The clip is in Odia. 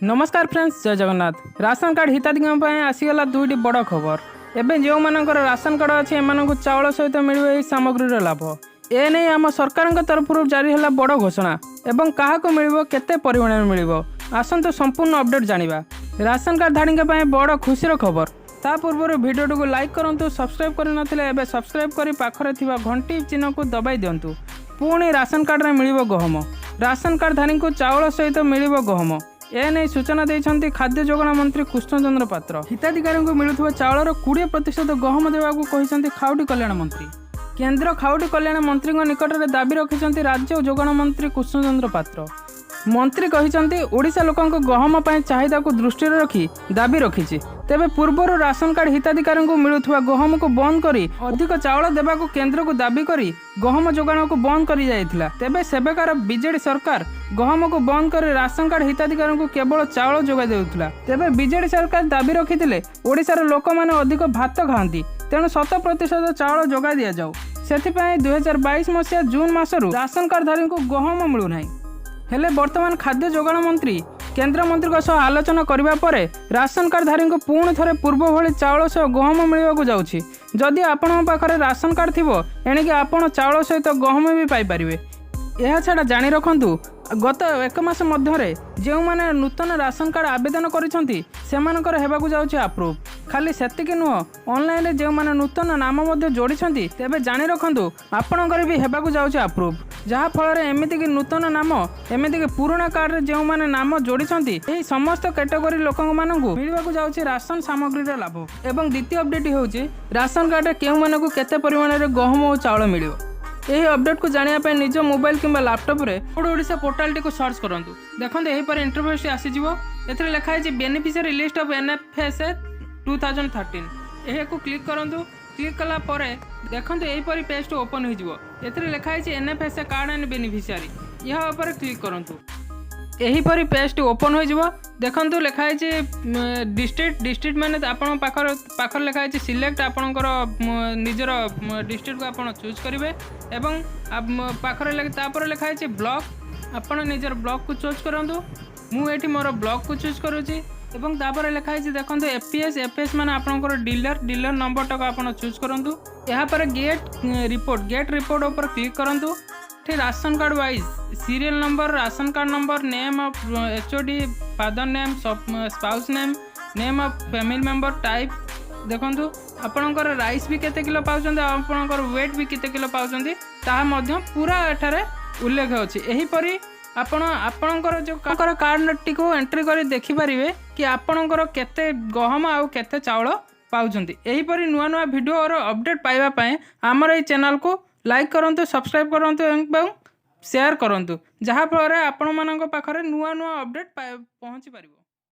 ନମସ୍କାର ଫ୍ରେଣ୍ଡସ୍, ଜୟ ଜଗନ୍ନାଥ। ରାସନ କାର୍ଡ଼ ହିତାଧିକାରୀଙ୍କ ପାଇଁ ଆସିଗଲା ଦୁଇଟି ବଡ଼ ଖବର। ଏବେ ଯେଉଁମାନଙ୍କର ରାସନ କାର୍ଡ଼ ଅଛି, ଏମାନଙ୍କୁ ଚାଉଳ ସହିତ ମିଳିବ ଏହି ସାମଗ୍ରୀର ଲାଭ। ଏ ନେଇ ଆମ ସରକାରଙ୍କ ତରଫରୁ ଜାରି ହେଲା ବଡ଼ ଘୋଷଣା ଏବଂ କାହାକୁ ମିଳିବ, କେତେ ପରିମାଣରେ ମିଳିବ, ଆସନ୍ତୁ ସମ୍ପୂର୍ଣ୍ଣ ଅପଡେଟ୍ ଜାଣିବା। ରାସନ କାର୍ଡ଼ଧାରୀଙ୍କ ପାଇଁ ବଡ଼ ଖୁସିର ଖବର। ତା ପୂର୍ବରୁ ଭିଡ଼ିଓଟିକୁ ଲାଇକ୍ କରନ୍ତୁ। ସବସ୍କ୍ରାଇବ୍ କରିନଥିଲେ ଏବେ ସବସ୍କ୍ରାଇବ୍ କରି ପାଖରେ ଥିବା ଘଣ୍ଟି ଚିହ୍ନକୁ ଦବାଇ ଦିଅନ୍ତୁ। ପୁଣି ରାସନ କାର୍ଡ଼ରେ ମିଳିବ ଗହମ। ରାସନ କାର୍ଡ଼ଧାରୀଙ୍କୁ ଚାଉଳ ସହିତ ମିଳିବ ଗହମ। ଏ ନେଇ ସୂଚନା ଦେଇଛନ୍ତି ଖାଦ୍ୟ ଯୋଗାଣ ମନ୍ତ୍ରୀ କୃଷ୍ଣଚନ୍ଦ୍ର ପାତ୍ର। ହିତାଧିକାରୀଙ୍କୁ ମିଳୁଥିବା ଚାଉଳର 20% ଗହମ ଦେବାକୁ କହିଛନ୍ତି ଖାଉଟି କଲ୍ୟାଣ ମନ୍ତ୍ରୀ। କେନ୍ଦ୍ର ଖାଉଟି କଲ୍ୟାଣ ମନ୍ତ୍ରୀଙ୍କ ନିକଟରେ ଦାବି ରଖିଛନ୍ତି ରାଜ୍ୟ ଯୋଗାଣ ମନ୍ତ୍ରୀ କୃଷ୍ଣଚନ୍ଦ୍ର ପାତ୍ର। ମନ୍ତ୍ରୀ କହିଛନ୍ତି, ଓଡ଼ିଶା ଲୋକଙ୍କ ଗହମ ପାଇଁ ଚାହିଦାକୁ ଦୃଷ୍ଟିରେ ରଖି ଦାବି ରଖିଛି। ତେବେ ପୂର୍ବରୁ ରାସନ କାର୍ଡ଼ ହିତାଧିକାରୀଙ୍କୁ ମିଳୁଥିବା ଗହମକୁ ବନ୍ଦ କରି ଅଧିକ ଚାଉଳ ଦେବାକୁ କେନ୍ଦ୍ରକୁ ଦାବି କରି ଗହମ ଯୋଗାଣକୁ ବନ୍ଦ କରିଯାଇଥିଲା। ତେବେ ସେବେକାର ବିଜେଡି ସରକାର ଗହମକୁ ବନ୍ଦ କରି ରାସନ କାର୍ଡ଼ ହିତାଧିକାରୀଙ୍କୁ କେବଳ ଚାଉଳ ଯୋଗାଇ ଦେଉଥିଲା। ତେବେ ବିଜେଡି ସରକାର ଦାବି ରଖିଥିଲେ, ଓଡ଼ିଶାର ଲୋକମାନେ ଅଧିକ ଭାତ ଖାଆନ୍ତି, ତେଣୁ 100% ଚାଉଳ ଯୋଗାଇ ଦିଆଯାଉ। ସେଥିପାଇଁ 2022 ମସିହା ଜୁନ୍ ମାସରୁ ରାସନ କାର୍ଡ଼ଧାରୀଙ୍କୁ ଗହମ ମିଳୁନାହିଁ। ହେଲେ ବର୍ତ୍ତମାନ ଖାଦ୍ୟ ଯୋଗାଣ ମନ୍ତ୍ରୀ କେନ୍ଦ୍ରମନ୍ତ୍ରୀଙ୍କ ସହ ଆଲୋଚନା କରିବା ପରେ ରାସନ କାର୍ଡ଼ଧାରୀଙ୍କୁ ପୁଣି ଥରେ ପୂର୍ବ ଭଳି ଚାଉଳ ସହ ଗହମ ମିଳିବାକୁ ଯାଉଛି। ଯଦି ଆପଣଙ୍କ ପାଖରେ ରାସନ କାର୍ଡ଼ ଥିବ, ଏଣିକି ଆପଣ ଚାଉଳ ସହିତ ଗହମ ବି ପାଇପାରିବେ। ଏହାଛଡ଼ା ଜାଣି ରଖନ୍ତୁ, ଗତ ଏକ ମାସ ମଧ୍ୟରେ ଯେଉଁମାନେ ନୂତନ ରାସନ କାର୍ଡ଼ ଆବେଦନ କରିଛନ୍ତି, ସେମାନଙ୍କର ହେବାକୁ ଯାଉଛି ଆପ୍ରୁଭ୍। ଖାଲି ସେତିକି ନୁହଁ, ଅନଲାଇନରେ ଯେଉଁମାନେ ନୂତନ ନାମ ମଧ୍ୟ ଯୋଡ଼ିଛନ୍ତି, ତେବେ ଜାଣି ରଖନ୍ତୁ, ଆପଣଙ୍କର ବି ହେବାକୁ ଯାଉଛି ଆପ୍ରୁଭ୍। ଯାହାଫଳରେ ଏମିତିକି ନୂତନ ନାମ, ଏମିତିକି ପୁରୁଣା କାର୍ଡ଼ରେ ଯେଉଁମାନେ ନାମ ଯୋଡ଼ିଛନ୍ତି, ଏହି ସମସ୍ତ କ୍ୟାଟେଗୋରୀ ଲୋକମାନଙ୍କୁ ମିଳିବାକୁ ଯାଉଛି ରାସନ ସାମଗ୍ରୀର ଲାଭ। ଏବଂ ଦ୍ୱିତୀୟ ଅପଡେଟ୍ ହେଉଛି, ରାସନ କାର୍ଡ଼ରେ କେଉଁମାନଙ୍କୁ କେତେ ପରିମାଣରେ ଗହମ ଓ ଚାଉଳ ମିଳିବ। ଏହି ଅପଡେଟ୍କୁ ଜାଣିବା ପାଇଁ ନିଜ ମୋବାଇଲ କିମ୍ବା ଲାପଟପ୍ରେ ଫୁଡ୍ ଓଡ଼ିଶା ପୋର୍ଟାଲଟିକୁ ସର୍ଚ୍ଚ କରନ୍ତୁ। ଦେଖନ୍ତୁ, ଏହିପରି ଇଣ୍ଟରଫେସ୍ଟି ଆସିଯିବ। ଏଥିରେ ଲେଖା ହେଇଛି "Beneficiary list of NFSA 2013"। ଏହାକୁ କ୍ଲିକ୍ କରନ୍ତୁ। କ୍ଲିକ୍ କଲା ପରେ ଦେଖନ୍ତୁ, ଏହିପରି ପେଜ୍ଟି ଓପନ୍ ହୋଇଯିବ। ଏଥିରେ ଲେଖା ହେଇଛି "NFSA card and beneficiary"। ଏହା ଉପରେ କ୍ଲିକ୍ କରନ୍ତୁ। ଏହିପରି ପେଜ୍ଟି ଓପନ୍ ହୋଇଯିବ। ଦେଖନ୍ତୁ, ଲେଖା ହେଇଛି ଡିଷ୍ଟ୍ରିକ୍ଟ। ଡିଷ୍ଟ୍ରିକ୍ଟ ମାନେ ଆପଣଙ୍କ ପାଖରେ ପାଖରେ ଲେଖା ହେଇଛି ସିଲେକ୍ଟ। ଆପଣଙ୍କର ନିଜର ଡିଷ୍ଟ୍ରିକ୍ଟକୁ ଆପଣ ଚୁଜ୍ କରିବେ ଏବଂ ପାଖରେ ତାପରେ ଲେଖା ହେଇଛି ବ୍ଲକ୍। ଆପଣ ନିଜର ବ୍ଲକ୍କୁ ଚୁଜ୍ କରନ୍ତୁ। ମୁଁ ଏଠି ମୋର ବ୍ଲକ୍କୁ ଚୁଜ୍ କରୁଛି ଏବଂ ତାପରେ ଲେଖା ହେଇଛି ଦେଖନ୍ତୁ, ଏପିଏସ୍। ଏପିଏସ୍ ମାନେ ଆପଣଙ୍କର ଡିଲର। ଡିଲର ନମ୍ବରଟାକୁ ଆପଣ ଚୁଜ୍ କରନ୍ତୁ। ଏହାପରେ ଗେଟ୍ ରିପୋର୍ଟ। ଗେଟ୍ ରିପୋର୍ଟ ଉପରେ କ୍ଲିକ୍ କରନ୍ତୁ। ଏଠି ration card wise serial number, ration card number, name of HOD, father name, spouse name, name of family member, type। ଦେଖନ୍ତୁ, ଆପଣଙ୍କର ରାଇସ୍ ବି କେତେ କିଲୋ ପାଉଛନ୍ତି ଆଉ ଆପଣଙ୍କର ୱେଟ୍ ବି କେତେ କିଲୋ ପାଉଛନ୍ତି, ତାହା ମଧ୍ୟ ପୁରା ଏଠାରେ ଉଲ୍ଲେଖ ଅଛି। ଏହିପରି ଆପଣ ଆପଣଙ୍କର ଯେଉଁ କାର୍ଡ଼ଟିକୁ ଏଣ୍ଟ୍ରି କରି ଦେଖିପାରିବେ କି ଆପଣଙ୍କର କେତେ ଗହମ ଆଉ କେତେ ଚାଉଳ ପାଉଛନ୍ତି। ଏହିପରି ନୂଆ ନୂଆ ଭିଡ଼ିଓର ଅପଡ଼େଟ୍ ପାଇବା ପାଇଁ ଆମର ଏହି ଚ୍ୟାନେଲକୁ ଲାଇକ୍ କରନ୍ତୁ, ସବସ୍କ୍ରାଇବ୍ କରନ୍ତୁ ଏବଂ ସେୟାର କରନ୍ତୁ, ଯାହାଫଳରେ ଆପଣମାନଙ୍କ ପାଖରେ ନୂଆ ନୂଆ ଅପଡ଼େଟ୍ ପହଞ୍ଚି ପାରିବ।